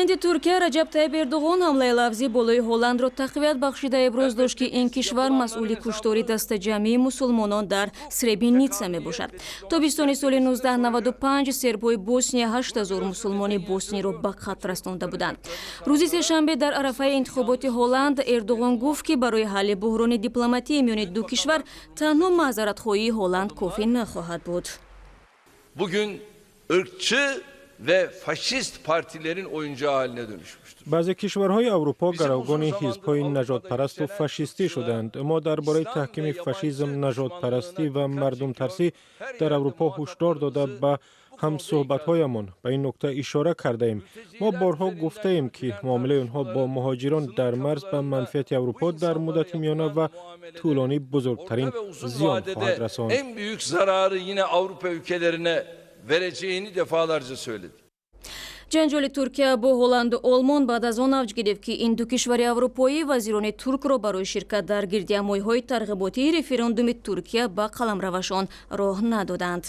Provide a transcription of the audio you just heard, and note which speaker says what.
Speaker 1: Президенти Туркия Раҷаб Тайиб Эрдуғон ҳамлаи лафзӣ болои Ҳолландро тақвият бахшида, иброз дошт, ки ин кишвар масъули куштори дастаҷамъии мусулмонон дар Сребеница мебошад. Тобистони соли 1995 сербҳои Босния 8000 мусулмони босниро ба қатл расонда буданд. Рӯзи сешанбе дар арафаи интихоботи Ҳолланд Эрдуғон гуфт, ки барои ҳалли буҳрони дипломатии миёни ду кишвар танҳо маъзаратхоҳии Ҳолланд кофӣ нахоҳад буд.
Speaker 2: Bugün ırkçı ve faşist partilerin oyuncağı haline dönüşmüştür.
Speaker 3: Баъзе кишварҳои Аврупо гаравгони ҳизбҳои нажодпарасту фашистӣ шуданд. Мо дар бораи таҳкими фашизм, нажодпарастӣ ва мардумтарсӣ дар Аврупо ҳушдор дода, ба ҳамсӯҳбатҳоямон ба ин нукта ишора кардаем. Мо борҳо гуфтаем, ки муомилаи онҳо бо муҳоҷирон дар марз ба манфиати Аврупо дар муддати миёна ва тӯлонӣ бузургтарин зиён хоҳад расонд.
Speaker 2: En büyük zararı yine Avrupa ülkelerine vereceğini defalarca söyledik.
Speaker 1: Ҷанҷоли Туркия бо Ҳолланду Олмон баъд аз он авҷ гирифт, ки ин ду кишвари аврупоӣ вазирони туркро барои ширкат дар гирдиҳамоиҳои тарғиботии референдуми Туркия ба қаламравашон роҳ надоданд.